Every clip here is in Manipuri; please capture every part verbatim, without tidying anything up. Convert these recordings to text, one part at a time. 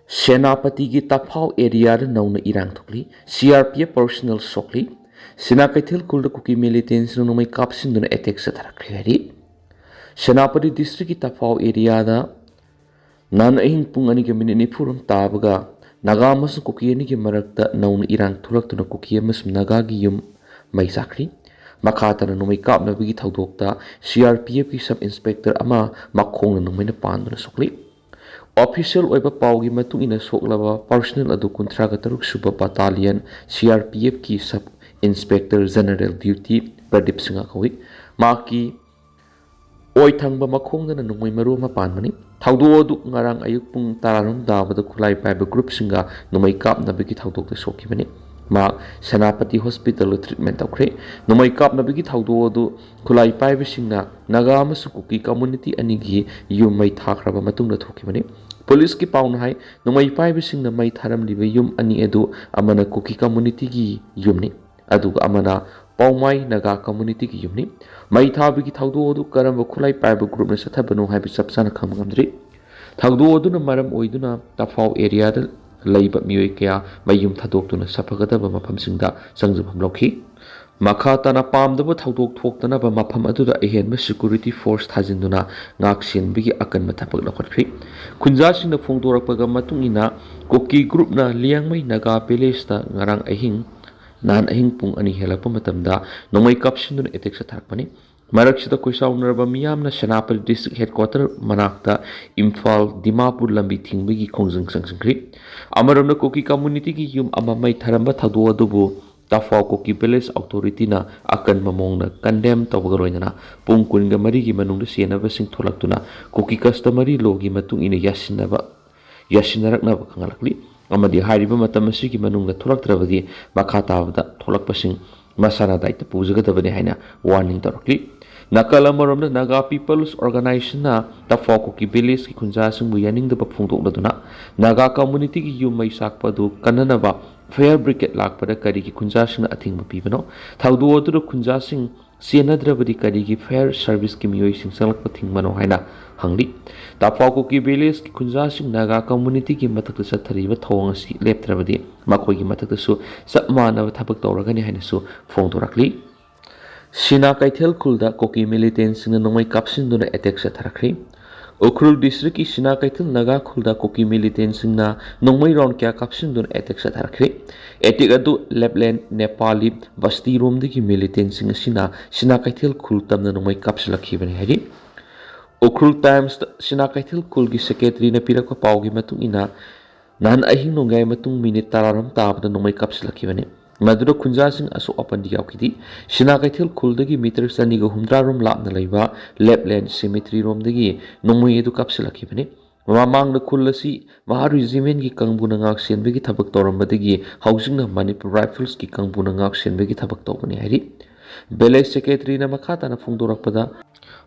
ꯁꯦꯅꯥꯄꯇꯤꯒꯤ ꯇꯐꯥꯎ ꯑꯦꯔꯤꯌꯥꯗ ꯅꯧꯅ ꯏꯔꯥꯡ ꯊꯣꯛꯂꯤ꯫ C R P F personnel ꯁꯣꯛꯂꯤ꯫ ꯁꯤꯅꯥ ꯀꯩꯊꯦꯜ ꯈꯨꯜꯗ ꯀꯨꯀꯤ ꯃꯤꯂꯤꯇꯦꯟꯁꯤꯡꯅ ꯅꯣꯡꯃꯩ ꯀꯥꯞꯁꯤꯟꯗꯨꯅ ꯑꯦꯇꯦꯛ ꯆꯠꯊꯔꯛꯈ꯭ꯔꯦ ꯍꯥꯏꯔꯤ꯫ ꯁꯦꯅꯥꯄꯇꯤ ꯗꯤꯁꯇ꯭ꯔꯤꯛꯀꯤ ꯇꯐꯥꯎ ꯑꯦꯔꯤꯌꯥꯗ ꯅꯍꯥꯟ ꯑꯍꯤꯡ ꯄꯨꯡ ꯑꯅꯤꯒ ꯃꯤꯅꯤꯠ ꯅꯤꯐꯨꯔꯣꯝ ꯇꯥꯕꯒ ꯅꯥꯒꯥ ꯑꯃꯁꯨꯡ ꯀꯨꯀꯤ ꯑꯅꯤꯒꯤ ꯃꯔꯛꯇ ꯅꯧꯅ ꯏꯔꯥꯡ ꯊꯣꯛꯂꯛꯇꯨꯅ ꯀꯨꯀꯤ ꯑꯃꯁꯨꯡ ꯅꯥꯒꯥꯒꯤ ꯌꯨꯝ ꯃꯩ ꯆꯥꯛꯈ꯭ꯔꯤ꯫ ꯃꯈꯥ ꯇꯥꯅ ꯅꯣꯡꯃꯩ ꯀꯥꯞꯅꯕꯒꯤ ꯊꯧꯗꯣꯛꯇ ꯁꯤ ꯑꯥꯔ ꯄꯤ ꯑꯦꯐꯀꯤ ꯁꯕ ꯏꯟꯁꯄꯦꯛꯇꯔ ꯑꯃ ꯃꯈꯣꯡꯅ ꯅꯣꯡꯃꯩꯅ ꯄꯥꯟꯗꯨꯅ ꯁꯣꯛꯂꯤ꯫ ꯑꯣꯐꯤꯁꯤꯌꯦꯜ ꯑꯣꯏꯕ ꯄꯥꯎꯒꯤ ꯃꯇꯨꯡ ꯏꯟꯅ ꯁꯣꯛꯂꯕ ꯄꯥꯔꯁꯣꯅꯦꯜ ꯑꯗꯨ ꯀꯨꯟꯊ꯭ꯔꯥꯒ ꯇꯔꯨꯛ ꯁꯨꯕ ꯕꯇꯥꯂꯤꯌꯟ ꯁꯤ ꯑꯥꯔ ꯄꯤ ꯑꯦꯐꯀꯤ sub inspector general duty Pradip Singh ꯀꯧꯏ꯫ ꯃꯍꯥꯛꯀꯤ ꯑꯣꯏ ꯊꯪꯕ ꯃꯈꯣꯡꯗꯅ ꯅꯣꯡꯃꯩ ꯃꯔꯨ ꯑꯃ ꯄꯥꯟꯕꯅꯤ꯫ ꯊꯧꯗꯣꯛ ꯑꯗꯨ ꯉꯔꯥꯡ ꯑꯌꯨꯛ ꯄꯨꯡ ꯇꯔꯥꯔꯣꯝ ꯇꯥꯕꯗ ꯈꯨꯠꯂꯥꯏ ꯄꯥꯏꯕ ꯒ꯭ꯔꯨꯞꯁꯤꯡꯒ ꯅꯣꯡꯃꯩ ꯀꯥꯞꯅꯕꯒꯤ ꯊꯧꯗꯣꯛꯇ ꯁꯣꯛꯈꯤꯕꯅꯤ꯫ ꯃꯍꯥꯛ ꯁꯦꯅꯥꯄꯇꯤ ꯍꯣꯁꯄꯤꯇꯥꯜꯗ ꯇ꯭ꯔꯤꯠꯃꯦꯟ ꯇꯧꯈ꯭ꯔꯦ꯫ ꯅꯣꯡꯃꯩ ꯀꯥꯞꯅꯕꯒꯤ ꯊꯧꯗꯣꯛ ꯑꯗꯨ ꯈꯨꯠꯂꯥꯏ ꯄꯥꯏꯕꯁꯤꯡꯅ ꯅꯥꯒꯥ ꯑꯃꯁꯨꯡ ꯀꯨꯀꯤ ꯀꯝꯃꯨꯅꯤꯇꯤ ꯑꯅꯤꯒꯤ ꯌꯨꯝ ꯃꯩ ꯊꯥꯈ꯭ꯔꯕ ꯃꯇꯨꯡꯗ ꯊꯣꯛꯈꯤꯕꯅꯤ꯫ ꯄꯨꯂꯤꯁꯀꯤ ꯄꯥꯎꯅ ꯍꯥꯏ, ꯅꯣꯡꯃꯩ ꯄꯥꯏꯕꯁꯤꯡꯅ ꯃꯩ ꯊꯥꯔꯝꯂꯤꯕ ꯌꯨꯝ ꯑꯅꯤ ꯑꯗꯨ ꯑꯃꯅ ꯀꯨꯀꯤ ꯀꯝꯃꯨꯅꯤꯇꯤꯒꯤ ꯌꯨꯝꯅꯤ, ꯑꯗꯨꯒ ꯑꯃꯅ ꯄꯥꯎꯃꯥꯏ ꯅꯥꯒꯥ ꯀꯝꯃꯨꯅꯤꯇꯤꯒꯤ ꯌꯨꯝꯅꯤ꯫ ꯃꯩ ꯊꯥꯕꯒꯤ ꯊꯧꯗꯣꯛ ꯑꯗꯨ ꯀꯔꯝꯕ ꯈꯨꯠꯂꯥꯏ ꯄꯥꯏꯕ ꯒ꯭ꯔꯨꯞꯅ ꯆꯠꯊꯕꯅꯣ ꯍꯥꯏꯕ ꯆꯞ ꯆꯥꯅ ꯈꯪꯕ ꯉꯝꯗ꯭ꯔꯤ꯫ ꯊꯧꯗꯣꯛ ꯑꯗꯨꯅ ꯃꯔꯝ ꯑꯣꯏꯗꯨꯅ ꯇꯐꯥꯎ ꯑꯦꯔꯤꯌꯥꯗ ꯂꯩꯕ ꯃꯤꯑꯣꯏ ꯀꯌꯥ ꯃꯌꯨꯝ ꯊꯥꯗꯣꯛꯇꯨꯅ ꯁꯥꯐꯒꯗꯕ ꯃꯐꯝꯁꯤꯡꯗ ꯆꯪꯖꯐꯝ ꯂꯧꯈꯤ꯫ ꯃꯈꯥ ꯇꯥꯅ ꯄꯥꯝꯗꯕ ꯊꯧꯗꯣꯛ ꯊꯣꯛꯇꯅꯕ ꯃꯐꯝ ꯑꯗꯨꯗ ꯑꯍꯦꯟꯕ ꯁꯦꯀ꯭ꯌꯨꯔꯤꯇꯤ ꯐꯣꯔꯁ ꯊꯥꯖꯤꯟꯗꯨꯅ ꯉꯥꯛ ꯁꯦꯟꯕꯒꯤ ꯑꯀꯟꯕ ꯊꯕꯛ ꯂꯧꯈꯠꯈ꯭ꯔꯤ꯫ ꯈꯨꯟꯖꯥꯁꯤꯡꯅ ꯐꯣꯡꯗꯣꯔꯛꯄꯒ ꯃꯇꯨꯡ ꯏꯟꯅ ꯀꯨꯀꯤ ꯒ꯭ꯔꯨꯞꯅ ꯂꯤꯌꯥꯡꯃꯩ ꯅꯥꯒꯥ ꯚꯤꯂꯦꯖꯇ ꯉꯔꯥꯡ ꯑꯍꯤꯡ, ꯅꯍꯥꯟ ꯑꯍꯤꯡ ꯄꯨꯡ ꯑꯅꯤ ꯍꯦꯜꯂꯛꯄ ꯃꯇꯝꯗ ꯅꯣꯡꯃꯩ ꯀꯥꯞꯁꯤꯟꯗꯨꯅ ꯑꯦꯇꯦꯛ ꯆꯠꯊꯔꯛꯄꯅꯤ꯫ ꯃꯔꯛꯁꯤꯗ ꯈꯣꯏꯁꯥꯎꯅꯔꯕ ꯃꯤꯌꯥꯝꯅ ꯁꯦꯅꯥꯄꯇꯤ ꯗꯤꯁꯇ꯭ꯔꯤꯛ ꯍꯦꯗꯀ꯭ꯋꯥꯇꯔ ꯃꯅꯥꯛꯇ ꯏꯝꯐꯥꯜ ꯗꯤꯃꯥꯄꯨꯔ ꯂꯝꯕꯤ ꯊꯤꯡꯕꯒꯤ ꯈꯣꯡꯖꯪ ꯆꯪꯁꯤꯟꯈ꯭ꯔꯤ꯫ ꯑꯃꯔꯣꯝꯗ ꯀꯨꯀꯤ ꯀꯝꯃꯨꯅꯤꯇꯤꯒꯤ ꯌꯨꯝ ꯑꯃ ꯃꯩ ꯊꯥꯔꯝꯕ ꯊꯧꯗꯣꯛ ꯑꯗꯨꯕꯨ ꯇꯐꯥꯎ ꯀꯨꯀꯤ ꯚꯤꯂꯦꯖ ꯑꯣꯊꯣꯔꯤꯇꯤꯅ ꯑꯀꯟꯕ ꯃꯑꯣꯡꯗ ꯀꯟꯗꯦꯝ ꯇꯧꯕꯒ ꯂꯣꯏꯅꯅ ꯄꯨꯡ ꯀꯨꯟꯒ ꯃꯔꯤꯒꯤ ꯃꯅꯨꯡꯗ ꯆꯦꯟꯅꯕꯁꯤꯡ ꯊꯣꯛꯂꯛꯇꯨꯅ ꯀꯨꯀꯤ ꯀꯁꯇꯃꯔꯤ ꯂꯣꯒꯤ ꯃꯇꯨꯡ ꯏꯟꯅ ꯌꯥꯁꯤꯟꯅꯕ, ꯌꯥꯁꯤꯟꯅꯔꯛꯅꯕ ꯈꯪꯍꯜꯂꯛꯂꯤ꯫ ꯑꯃꯗꯤ ꯍꯥꯏꯔꯤꯕ ꯃꯇꯝ ꯑꯁꯤꯒꯤ ꯃꯅꯨꯡꯗ ꯊꯣꯛꯂꯛꯇ꯭ꯔꯕꯗꯤ ꯃꯈꯥ ꯇꯥꯕꯗ ꯊꯣꯛꯂꯛꯄꯁꯤꯡ ꯃꯁꯥꯅ ꯗꯥꯏꯇ ꯄꯨꯖꯒꯗꯕꯅꯤ ꯍꯥꯏꯅ ꯋꯥꯔꯅꯤꯡ ꯇꯧꯔꯛꯂꯤ꯫ ꯅꯥꯀꯜ ꯑꯃꯔꯣꯝꯗ ꯅꯥꯒꯥ ꯄꯤꯄꯜꯁ ꯑꯣꯔꯒꯅꯥꯏꯖꯦꯁꯟꯅ ꯇꯐꯥꯎ ꯀꯨꯀꯤ ꯚꯤꯂꯦꯖꯀꯤ ꯈꯨꯟꯖꯥꯁꯤꯡꯕꯨ ꯌꯥꯅꯤꯡꯗꯕ ꯐꯣꯡꯗꯣꯛꯂꯗꯨꯅ ꯅꯥꯒꯥ ꯀꯝꯃꯨꯅꯤꯇꯤꯒꯤ ꯌꯨꯝ ꯃꯩ ꯆꯥꯛꯄ ꯑꯗꯨ ꯀꯟꯅꯅꯕ ꯐꯥꯌꯔ ꯕ꯭ꯔꯤꯒꯦꯗ ꯂꯥꯛꯄꯗ ꯀꯔꯤꯒꯤ ꯈꯨꯟꯖꯥꯁꯤꯡꯅ ꯑꯊꯤꯡꯕ ꯄꯤꯕꯅꯣ? ꯊꯧꯗꯣꯛ ꯑꯗꯨꯗ ꯈꯨꯟꯖꯥꯁꯤꯡ ꯆꯦꯟꯅꯗ꯭ꯔꯕꯗꯤ ꯀꯔꯤꯒꯤ ꯐꯥꯌꯔ ꯁꯥꯔꯚꯤꯁꯀꯤ ꯃꯤꯑꯣꯏꯁꯤꯡ ꯆꯪꯂꯛꯄ ꯊꯤꯡꯕꯅꯣ ꯍꯥꯏꯅ ꯍꯪꯂꯤ꯫ ꯇꯥꯐꯥꯎ ꯀꯨꯀꯤ ꯚꯤꯂꯦꯖꯀꯤ ꯈꯨꯟꯖꯥꯁꯤꯡ ꯅꯥꯒꯥ ꯀꯝꯃꯨꯅꯤꯇꯤꯒꯤ ꯃꯊꯛꯇ ꯆꯠꯊꯔꯤꯕ ꯊꯧꯑꯣꯡ ꯑꯁꯤ ꯂꯦꯞꯇ꯭ꯔꯕꯗꯤ ꯃꯈꯣꯏꯒꯤ ꯃꯊꯛꯇꯁꯨ ꯆꯞ ꯃꯥꯟꯅꯕ ꯊꯕꯛ ꯇꯧꯔꯒꯅꯤ ꯍꯥꯏꯅꯁꯨ ꯐꯣꯡꯗꯣꯔꯛꯂꯤ꯫ ꯁꯤꯅꯥ ꯀꯩꯊꯦꯜ ꯈꯨꯜꯗ ꯀꯨꯀꯤ ꯃꯤꯂꯤꯇꯦꯟꯁꯤꯡꯅ ꯅꯣꯡꯃꯩ ꯀꯥꯞꯁꯤꯟꯗꯨꯅ ꯑꯦꯇꯦꯛ ꯆꯠꯊꯔꯛꯈ꯭ꯔꯤ꯫ ꯎꯈ꯭ꯔꯨꯜ ꯗꯤꯁꯇ꯭ꯔꯤꯛꯀꯤ ꯁꯤꯅꯥ ꯀꯩꯊꯦꯜ ꯅꯥꯒꯥ ꯈꯨꯜꯗ ꯀꯨꯀꯤ ꯃꯤꯂꯤꯇꯦꯟꯁꯤꯡꯅ ꯅꯣꯡꯃꯩ ꯔꯥꯎꯟ ꯀꯌꯥ ꯀꯥꯞꯁꯤꯟꯗꯨꯅ ꯑꯦꯇꯦꯛ ꯆꯠꯊꯔꯛꯈ꯭ꯔꯤ꯫ ꯑꯦꯇꯦꯛ ꯑꯗꯨ ꯂꯦꯞꯂꯦꯟ ꯅꯦꯄꯥꯂꯤ ꯕꯁꯇꯤꯔꯣꯝꯗꯒꯤ ꯃꯤꯂꯤꯇꯦꯟꯁꯤꯡ ꯑꯁꯤꯅ ꯁꯤꯅꯥ ꯀꯩꯊꯦꯜ ꯈꯨꯜ ꯇꯝꯅ ꯅꯣꯡꯃꯩ ꯀꯥꯞꯁꯤꯜꯂꯛꯈꯤꯕꯅꯤ ꯍꯥꯏꯔꯤ꯫ ꯎꯈ꯭ꯔꯨꯜ ꯇꯥꯏꯝꯁꯇ ꯁꯤꯅꯥ ꯀꯩꯊꯦꯜ ꯈꯨꯜꯒꯤ ꯁꯦꯀ꯭ꯔꯦꯇꯔꯤꯅ ꯄꯤꯔꯛꯄ ꯄꯥꯎꯒꯤ ꯃꯇꯨꯡ ꯏꯟꯅ, ꯅꯍꯥꯟ ꯑꯍꯤꯡ ꯅꯣꯡꯌꯥꯏ ꯃꯇꯨꯡ ꯃꯤꯅꯤꯠ ꯇꯔꯥꯔꯣꯝ ꯇꯥꯕꯗ ꯅꯣꯡꯃꯩ ꯀꯥꯞꯁꯤꯜꯂꯛꯈꯤꯕꯅꯤ꯫ ꯃꯗꯨꯗ ꯈꯨꯟꯖꯥꯁꯤꯡ ꯑꯁꯣꯛ ꯑꯄꯟꯗꯤ ꯌꯥꯎꯈꯤꯗꯦ꯫ ꯁꯤꯅꯥ ꯀꯩꯊꯦꯜ ꯈꯨꯜꯗꯒꯤ ꯃꯤꯇꯔ ꯆꯅꯤꯒ ꯍꯨꯝꯗ꯭ꯔꯥ ꯔꯣꯝ ꯂꯥꯞꯅ ꯂꯩꯕ ꯂꯦꯞꯂꯦꯟ ꯁꯤꯃꯤꯇ꯭ꯔꯤ ꯔꯣꯝꯗꯒꯤ ꯅꯣꯡꯃꯩ ꯑꯗꯨ ꯀꯥꯞꯁꯤꯜꯂꯛꯈꯤꯕꯅꯤ꯫ ꯃꯃꯥꯡꯗ ꯈꯨꯜ ꯑꯁꯤ ꯃꯍꯥ ꯔꯤꯖꯤꯃꯦꯟꯒꯤ ꯀꯥꯡꯕꯨꯅ ꯉꯥꯛ ꯁꯦꯟꯕꯒꯤ ꯊꯕꯛ ꯇꯧꯔꯝꯕꯗꯒꯤ ꯍꯧꯖꯤꯛꯅ ꯃꯅꯤꯄꯨꯔ ꯔꯥꯏꯐꯜꯁꯀꯤ ꯀꯥꯡꯕꯨꯅ ꯉꯥꯛ ꯁꯦꯟꯕꯒꯤ ꯊꯕꯛ ꯇꯧꯕꯅꯤ ꯍꯥꯏꯔꯤ꯫ ꯚꯤꯂꯦꯖ ꯁꯦꯀ꯭ꯔꯦꯇꯔꯤꯅ ꯃꯈꯥ ꯇꯥꯅ ꯐꯣꯡꯗꯣꯔꯛꯄꯗ,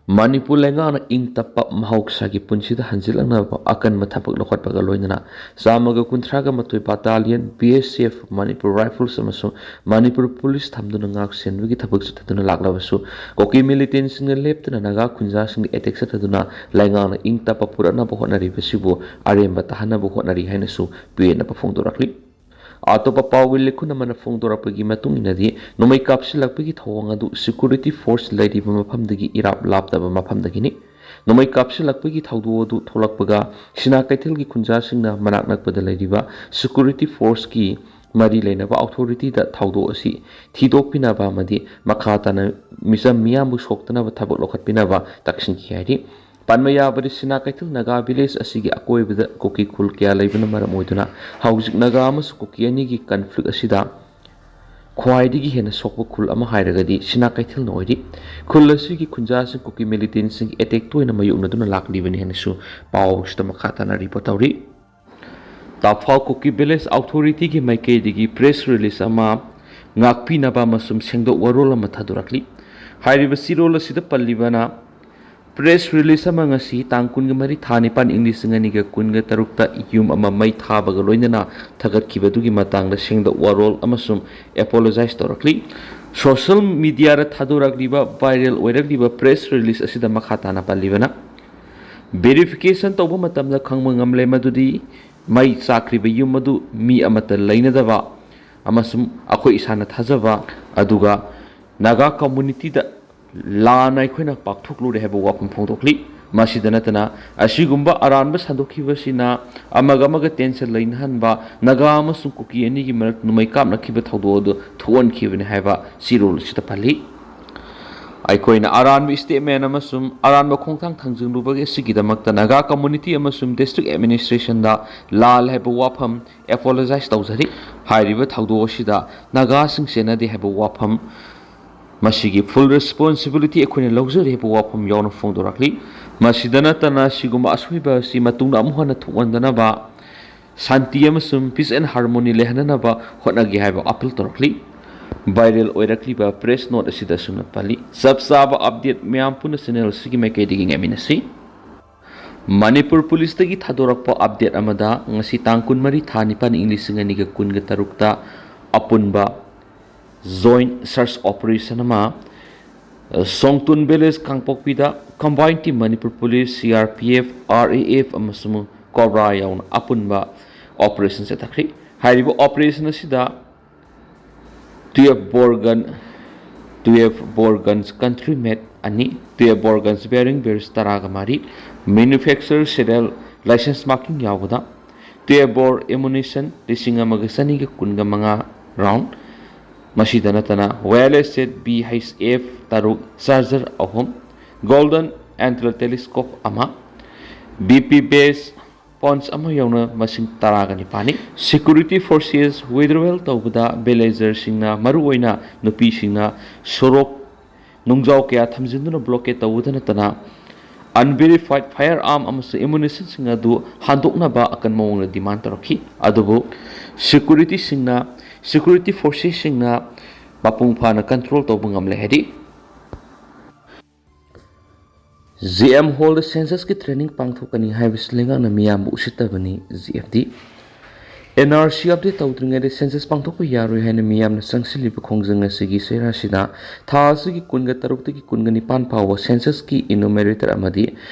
ꯃꯅꯤꯄꯨꯔ ꯂꯩꯉꯥꯛꯅ ꯏꯪ ꯇꯞꯄ ꯃꯍꯧꯁꯥꯒꯤ ꯄꯨꯟꯁꯤꯗ ꯍꯟꯖꯤꯜꯂꯛꯅꯕ ꯑꯀꯟꯕ ꯊꯕꯛ ꯂꯧꯈꯠꯄꯒ ꯂꯣꯏꯅꯅ ꯆꯥꯝꯃꯒ ꯀꯨꯟꯊ꯭ꯔꯥꯒ ꯃꯥꯊꯣꯏ ꯕꯥꯇꯥꯂꯤꯌꯟ, ꯕꯤ ꯑꯦꯁ ꯑꯦꯐ, ꯃꯅꯤꯄꯨꯔ ꯔꯥꯏꯐꯜꯁ ꯑꯃꯁꯨꯡ ꯃꯅꯤꯄꯨꯔ ꯄꯨꯂꯤꯁ ꯊꯝꯗꯨꯅ ꯉꯥꯛ ꯁꯦꯟꯕꯒꯤ ꯊꯕꯛ ꯆꯠꯊꯗꯨꯅ ꯂꯥꯛꯂꯕꯁꯨ, ꯀꯨꯀꯤ ꯃꯤꯂꯤꯇꯦꯟꯁꯤꯡꯅ ꯂꯦꯞꯇꯅ ꯅꯥꯒꯥ ꯈꯨꯟꯖꯥꯁꯤꯡꯗ ꯑꯦꯇꯦꯛ ꯆꯠꯊꯗꯨꯅ ꯂꯩꯉꯥꯛꯅ ꯏꯪ ꯇꯞꯄ ꯄꯨꯔꯛꯅꯕ ꯍꯣꯠꯅꯔꯤꯕꯁꯤꯕꯨ ꯑꯔꯦꯝꯕ ꯇꯥꯍꯟꯅꯕ ꯍꯣꯠꯅꯔꯤ ꯍꯥꯏꯅꯁꯨ ꯄꯦꯟꯅꯕ ꯐꯣꯡꯗꯣꯔꯛꯂꯤ꯫ ꯑꯇꯣꯞꯄ ꯄꯥꯎꯒꯤ ꯂꯤꯈꯨꯟ ꯑꯃꯅ ꯐꯣꯡꯗꯣꯔꯛꯄꯒꯤ ꯃꯇꯨꯡ ꯏꯟꯅꯗꯤ, ꯅꯣꯡꯃꯩ ꯀꯥꯞꯁꯤꯜꯂꯛꯄꯒꯤ ꯊꯧꯑꯣꯡ ꯑꯗꯨ ꯁꯦꯀ꯭ꯌꯨꯔꯤꯇꯤ ꯐꯣꯔꯁ ꯂꯩꯔꯤꯕ ꯃꯐꯝꯗꯒꯤ ꯏꯔꯥꯞ ꯂꯥꯞꯇꯕ ꯃꯐꯝꯗꯒꯤꯅꯤ꯫ ꯅꯣꯡꯃꯩ ꯀꯥꯞꯁꯤꯜꯂꯛꯄꯒꯤ ꯊꯧꯗꯣꯛ ꯑꯗꯨ ꯊꯣꯛꯂꯛꯄꯒ ꯁꯤꯅꯥ ꯀꯩꯊꯦꯜꯒꯤ ꯈꯨꯟꯖꯥꯁꯤꯡꯅ ꯃꯅꯥꯛ ꯅꯛꯄꯗ ꯂꯩꯔꯤꯕ ꯁꯦꯀ꯭ꯌꯨꯔꯤꯇꯤ ꯐꯣꯔꯁꯀꯤ ꯃꯔꯤ ꯂꯩꯅꯕ ꯑꯣꯊꯣꯔꯤꯇꯤꯗ ꯊꯧꯗꯣꯛ ꯑꯁꯤ ꯊꯤꯗꯣꯛꯄꯤꯅꯕ ꯑꯃꯗꯤ ꯃꯈꯥ ꯇꯥꯅ ꯃꯤꯆꯝ ꯃꯤꯌꯥꯝꯕꯨ ꯁꯣꯛꯇꯅꯕ ꯊꯕꯛ ꯂꯧꯈꯠꯄꯤꯅꯕ ꯇꯛꯁꯤꯟꯈꯤ ꯍꯥꯏꯔꯤ꯫ ꯄꯟꯕ ꯌꯥꯕꯗꯤ, ꯁꯤꯅꯥ ꯀꯩꯊꯦꯜ ꯅꯥꯒꯥ ꯚꯤꯂꯦꯖ ꯑꯁꯤꯒꯤ ꯑꯀꯣꯏꯕꯗ ꯀꯨꯀꯤ ꯈꯨꯜ ꯀꯌꯥ ꯂꯩꯕꯅ ꯃꯔꯝ ꯑꯣꯏꯗꯨꯅ ꯍꯧꯖꯤꯛ ꯅꯥꯒꯥ ꯑꯃꯁꯨꯡ ꯀꯨꯀꯤ ꯑꯅꯤꯒꯤ ꯀꯟꯐ꯭ꯂꯤꯛ ꯑꯁꯤꯗ ꯈ꯭ꯋꯥꯏꯗꯒꯤ ꯍꯦꯟꯅ ꯁꯣꯛꯄ ꯈꯨꯜ ꯑꯃ ꯍꯥꯏꯔꯒꯗꯤ ꯁꯤꯅꯥ ꯀꯩꯊꯦꯜꯅ ꯑꯣꯏꯔꯤ꯫ ꯈꯨꯜ ꯑꯁꯤꯒꯤ ꯈꯨꯟꯖꯥꯁꯤꯡ ꯀꯨꯀꯤ ꯃꯤꯂꯤꯇꯦꯟꯁꯤꯡꯒꯤ ꯑꯦꯇꯦꯛ ꯇꯣꯏꯅ ꯃꯥꯌꯣꯛꯅꯗꯨꯅ ꯂꯥꯛꯂꯤꯕꯅꯤ ꯍꯥꯏꯅꯁꯨ ꯄꯥꯎꯁꯤꯗ ꯃꯈꯥ ꯇꯥꯅ ꯔꯤꯄꯣꯔꯠ ꯇꯧꯔꯤ꯫ ꯇꯥꯐꯥꯎ ꯀꯨꯀꯤ ꯚꯤꯂꯦꯖ ꯑꯣꯊꯣꯔꯤꯇꯤꯒꯤ ꯃꯥꯏꯀꯩꯗꯒꯤ ꯄ꯭ꯔꯦꯁ ꯔꯤꯂꯤꯖ ꯑꯃ ꯉꯥꯛꯄꯤꯅꯕ ꯑꯃꯁꯨꯡ ꯁꯦꯡꯗꯣꯛ ꯋꯥꯔꯣꯜ ꯑꯃ ꯊꯥꯗꯣꯔꯛꯂꯤ꯫ ꯍꯥꯏꯔꯤꯕ ꯆꯦꯔꯣꯜ ꯑꯁꯤꯗ ꯄꯜꯂꯤꯕꯅ ꯄ꯭ꯔꯦꯁ ꯔꯤꯂꯤꯖ ꯑꯃ ꯉꯁꯤ ꯇꯥꯡ ꯀꯨꯟꯒ ꯃꯔꯤ ꯊꯥ ꯅꯤꯄꯥꯟ ꯏꯪ ꯂꯤꯁꯤꯡ ꯑꯅꯤꯒ ꯀꯨꯟꯒ ꯇꯔꯨꯛꯇ ꯌꯨꯝ ꯑꯃ ꯃꯩ ꯊꯥꯕꯒ ꯂꯣꯏꯅꯅ ꯊꯥꯒꯠꯈꯤꯕꯗꯨꯒꯤ ꯃꯇꯥꯡꯗ ꯁꯦꯡꯗꯣꯛ ꯋꯥꯔꯣꯜ ꯑꯃꯁꯨꯡ apologise ꯇꯧꯔꯛꯂꯤ꯫ Social ꯃꯤꯗꯤꯌꯥꯗ ꯊꯥꯗꯣꯔꯛꯂꯤꯕ viral ꯑꯣꯏꯔꯛꯂꯤꯕ press release ꯑꯁꯤꯗ ꯃꯈꯥ ꯇꯥꯅ ꯄꯜꯂꯤꯕꯅ, ꯚꯦꯔꯤꯐꯤꯀꯦꯁꯟ ꯇꯧꯕ ꯃꯇꯝꯗ ꯈꯪꯕ ꯉꯝꯂꯦ ꯃꯗꯨꯗꯤ ꯃꯩ ꯆꯥꯛꯈ꯭ꯔꯤꯕ ꯌꯨꯝ ꯑꯗꯨ ꯃꯤ ꯑꯃꯠꯇ ꯂꯩꯅꯗꯕ ꯑꯃꯁꯨꯡ ꯑꯩꯈꯣꯏ ꯏꯁꯥꯅ ꯊꯥꯖꯕ ꯑꯗꯨꯒ ꯅꯥꯒꯥ ꯀꯝꯃꯨꯅꯤꯇꯤꯗ ꯂꯥꯟꯅ ꯑꯩꯈꯣꯏꯅ ꯄꯥꯛꯊꯣꯛꯂꯨꯔꯦ ꯍꯥꯏꯕ ꯋꯥꯐꯝ ꯐꯣꯡꯗꯣꯛꯂꯤ꯫ ꯃꯁꯤꯗ ꯅꯠꯇꯅ, ꯑꯁꯤꯒꯨꯝꯕ ꯑꯔꯥꯟꯕ ꯁꯟꯗꯣꯛꯈꯤꯕꯁꯤꯅ ꯑꯃꯒ ꯑꯃꯒ ꯇꯦꯟꯁꯟ ꯂꯩꯅꯍꯟꯕ, ꯅꯥꯒꯥ ꯑꯃꯁꯨꯡ ꯀꯨꯀꯤ ꯑꯅꯤꯒꯤ ꯃꯔꯛ ꯅꯣꯡꯃꯩ ꯀꯥꯞꯅꯈꯤꯕ ꯊꯧꯗꯣꯛ ꯑꯗꯨ ꯊꯣꯛꯍꯟꯈꯤꯕꯅꯤ ꯍꯥꯏꯕ ꯆꯦꯔꯣꯜ ꯑꯁꯤꯗ ꯄꯜꯂꯤ꯫ ꯑꯩꯈꯣꯏꯅ ꯑꯔꯥꯟꯕ ꯁ꯭ꯇꯦꯠꯃꯦꯟ ꯑꯃꯁꯨꯡ ꯑꯔꯥꯟꯕ ꯈꯣꯡꯊꯥꯡ ꯊꯥꯡꯖꯤꯜꯂꯨꯕꯒꯤ ꯑꯁꯤꯒꯤꯗꯃꯛꯇ ꯅꯥꯒꯥ ꯀꯝꯃꯨꯅꯤꯇꯤ ꯑꯃꯁꯨꯡ ꯗꯤꯁꯇ꯭ꯔꯤꯛ ꯑꯦꯗꯃꯤꯅꯤꯁꯇ꯭ꯔꯦꯁꯟꯗ ꯂꯥꯜ ꯍꯥꯏꯕ ꯋꯥꯐꯝ ꯑꯦꯄꯣꯂꯣꯖꯥꯏꯁ ꯇꯧꯖꯔꯤ꯫ ꯍꯥꯏꯔꯤꯕ ꯊꯧꯗꯣꯛ ꯑꯁꯤꯗ ꯅꯥꯒꯥꯁꯤꯡ ꯆꯦꯟꯅꯗꯦ ꯍꯥꯏꯕ ꯋꯥꯐꯝ, ꯃꯁꯤꯒꯤ ꯐꯨꯜ ꯔꯦꯁꯄꯣꯟꯁꯤꯕꯤꯂꯤꯇꯤ ꯑꯩꯈꯣꯏꯅ ꯂꯧꯖꯔꯤ ꯍꯥꯏꯕ ꯋꯥꯐꯝ ꯌꯥꯎꯅ ꯐꯣꯡꯗꯣꯔꯛꯂꯤ꯫ ꯃꯁꯤꯗ ꯅꯠꯇꯅ, ꯁꯤꯒꯨꯝꯕ ꯑꯁꯣꯏꯕ ꯑꯁꯤ ꯃꯇꯨꯡꯗ ꯑꯃꯨꯛ ꯍꯟꯅ ꯊꯣꯛꯍꯟꯗꯅꯕ, ꯁꯥꯟꯇꯤ ꯑꯃꯁꯨꯡ ꯄꯤꯁ ꯑꯦꯟ ꯍꯥꯔꯃꯣꯅꯤ ꯂꯩꯍꯟꯅꯅꯕ ꯍꯣꯠꯅꯒꯦ ꯍꯥꯏꯕ ꯑꯄꯤꯜ ꯇꯧꯔꯛꯂꯤ꯫ ꯚꯥꯏꯔꯦꯜ ꯑꯣꯏꯔꯛꯂꯤꯕ ꯄ꯭ꯔꯦꯁ ꯅꯣꯠ ꯑꯁꯤꯗ ꯑꯁꯨꯝꯅ ꯄꯜꯂꯤ꯫ ꯆꯞ ꯆꯥꯕ ꯑꯞꯗꯦꯠ ꯃꯌꯥꯝ ꯄꯨꯟꯅ ꯆꯦꯅꯦꯜ ꯑꯁꯤꯒꯤ ꯃꯥꯏꯀꯩꯗꯒꯤ ꯉꯥꯏꯃꯤꯟꯅꯁꯤ꯫ ꯃꯅꯤꯄꯨꯔ ꯄꯨꯂꯤꯁꯇꯒꯤ ꯊꯥꯗꯣꯔꯛꯄ ꯑꯞꯗꯦꯠ ꯑꯃꯗ, ꯉꯁꯤ ꯇꯥꯡ ꯀꯨꯟꯃꯔꯤ, ꯊꯥ ꯅꯤꯄꯥꯟ, ꯏꯪ ꯂꯤꯁꯤꯡ ꯑꯅꯤꯒ ꯀꯨꯟꯒ ꯇꯔꯨꯛꯇ ꯑꯄꯨꯟꯕ ꯖꯣꯏꯟ ꯁꯔꯆ ꯑꯣꯄꯔꯦꯁꯟ ꯑꯃ, ꯑ, ꯁꯣꯡꯇꯨꯟ ꯚꯤꯂꯦꯖ ꯀꯥꯡꯄꯣꯛꯄꯤꯗ ꯀꯝꯕꯥꯏꯟ ꯇꯤꯝ ꯃꯅꯤꯄꯨꯔ ꯄꯨꯂꯤꯁ, ꯁꯤ R P F, R A F ꯑꯃꯁꯨꯡ ꯀꯣꯕ꯭ꯔꯥ ꯌꯥꯎꯅ ꯑꯄꯨꯟꯕ ꯑꯣꯄꯔꯦꯁꯟ ꯆꯠꯊꯈ꯭ꯔꯤ꯫ ꯍꯥꯏꯔꯤꯕ ꯑꯣꯄꯔꯦꯁꯟ ꯑꯁꯤꯗ ꯇꯨꯌꯦꯜꯐ ꯕꯣꯔ ꯒꯟ, ꯇꯨꯌꯦꯜꯐ ꯕꯣꯔ ꯒꯟꯁ ꯀꯟꯇ꯭ꯔꯤ ꯃꯦꯠ ꯑꯅꯤ, ꯇꯨꯌꯦꯜꯐ ꯕꯣꯔ ꯒꯟꯁ ꯕꯤꯌꯥꯔꯤꯡ ꯕꯦꯔꯦꯜꯁ ꯇꯔꯥꯒ ꯃꯔꯤ, ꯃꯦꯅꯨꯐꯦꯛꯆꯔ ꯁꯦꯔꯤꯌꯦꯜ ꯂꯥꯏꯁꯦꯟꯁ ꯃꯥꯔꯀꯤꯡ ꯌꯥꯎꯕꯗ, ꯇꯨꯌꯦꯜꯐ ꯕꯣꯔ ꯑꯦꯃꯨꯅꯤꯁꯟ ꯂꯤꯁꯤꯡ ꯑꯃꯒ ꯆꯅꯤꯒ ꯀꯨꯟꯒ ꯃꯉꯥ ꯔꯥꯎꯟ, ꯃꯁꯤꯗ ꯅꯠꯇꯅ wireless set B H F ꯇꯔꯨꯛ, ꯆꯥꯔꯖꯔ ꯑꯍꯨꯝ, ꯒꯣꯜꯗꯟ ꯑꯦꯟꯇꯂꯔ ꯇꯦꯂꯤꯁꯀꯣꯞ ꯑꯃ, ꯕꯤ ꯄꯤ ꯕꯦꯁ ꯄꯟꯆ ꯑꯃ ꯌꯥꯎꯅ ꯃꯁꯤꯡ ꯇꯔꯥꯒ ꯅꯤꯄꯥꯟꯅꯤ꯫ ꯁꯦꯀ꯭ꯌꯨꯔꯤꯇꯤ ꯐꯣꯔꯁꯦꯁ ꯋꯤꯗ꯭ꯔꯣꯋꯦꯜ ꯇꯧꯕꯗ ꯚꯤꯂꯦꯖꯔꯁꯤꯡꯅ, ꯃꯔꯨꯑꯣꯏꯅ ꯅꯨꯄꯤꯁꯤꯡꯅ, ꯁꯣꯔꯣꯛ ꯅꯨꯡꯖꯥꯎ ꯀꯌꯥ ꯊꯝꯖꯤꯟꯗꯨꯅ ꯕ꯭ꯂꯣꯀꯦꯠ ꯇꯧꯕꯗ ꯅꯠꯇꯅ, ꯑꯟꯚꯦꯔꯤꯐꯥꯏꯗ ꯐꯥꯌꯔ ꯑꯥꯔꯝ ꯑꯃꯁꯨꯡ ꯑꯦꯃꯨꯅꯤꯁꯟꯁꯤꯡ ꯑꯗꯨ ꯍꯟꯗꯣꯛꯅꯕ ꯑꯀꯟꯕ ꯃꯑꯣꯡꯗ ꯗꯤꯃꯥꯟ ꯇꯧꯔꯛꯈꯤ꯫ ꯑꯗꯨꯕꯨ ꯁꯦꯀ꯭ꯌꯨꯔꯤꯇꯤꯁꯤꯡꯅ, ꯁꯦꯀ꯭ꯌꯨꯔꯤꯇꯤ ꯐꯣꯔꯁꯦꯁꯁꯤꯡꯅ ꯃꯄꯨꯡ ꯐꯥꯅ ꯀꯟꯇ꯭ꯔꯣꯜ ꯇꯧꯕ ꯉꯝꯂꯦ ꯍꯥꯏꯔꯤ꯫ ꯖꯤ ꯑꯦꯝ ꯍꯣꯜꯗ ꯁꯦꯟꯁꯁꯀꯤ ꯇ꯭ꯔꯦꯅꯤꯡ ꯄꯥꯡꯊꯣꯛꯀꯅꯤ ꯍꯥꯏꯕꯁꯤ ꯂꯩꯉꯥꯛꯅ ꯃꯤꯌꯥꯝꯕꯨ ꯎꯁꯤꯠꯇꯕꯅꯤ, G F D. N R C update ꯇꯧꯗ꯭ꯔꯤꯉꯩꯗ ꯁꯦꯟꯁꯁ ꯄꯥꯡꯊꯣꯛꯄ ꯌꯥꯔꯣꯏ ꯍꯥꯏꯅ ꯃꯤꯌꯥꯝꯅ ꯆꯪꯁꯤꯜꯂꯤꯕ ꯈꯣꯡꯖꯪ ꯑꯁꯤꯒꯤ ꯆꯩꯔꯥꯁꯤꯗ ꯊꯥ ꯑꯁꯤꯒꯤ ꯀꯨꯟꯒ ꯇꯔꯨꯛꯇꯒꯤ ꯀꯨꯟꯒ ꯅꯤꯄꯥꯟ ꯐꯥꯎꯕ ꯁꯦꯟꯁꯁꯀꯤ ꯏꯅꯨꯃꯦꯔꯦꯇꯔ ꯑꯃꯗꯤ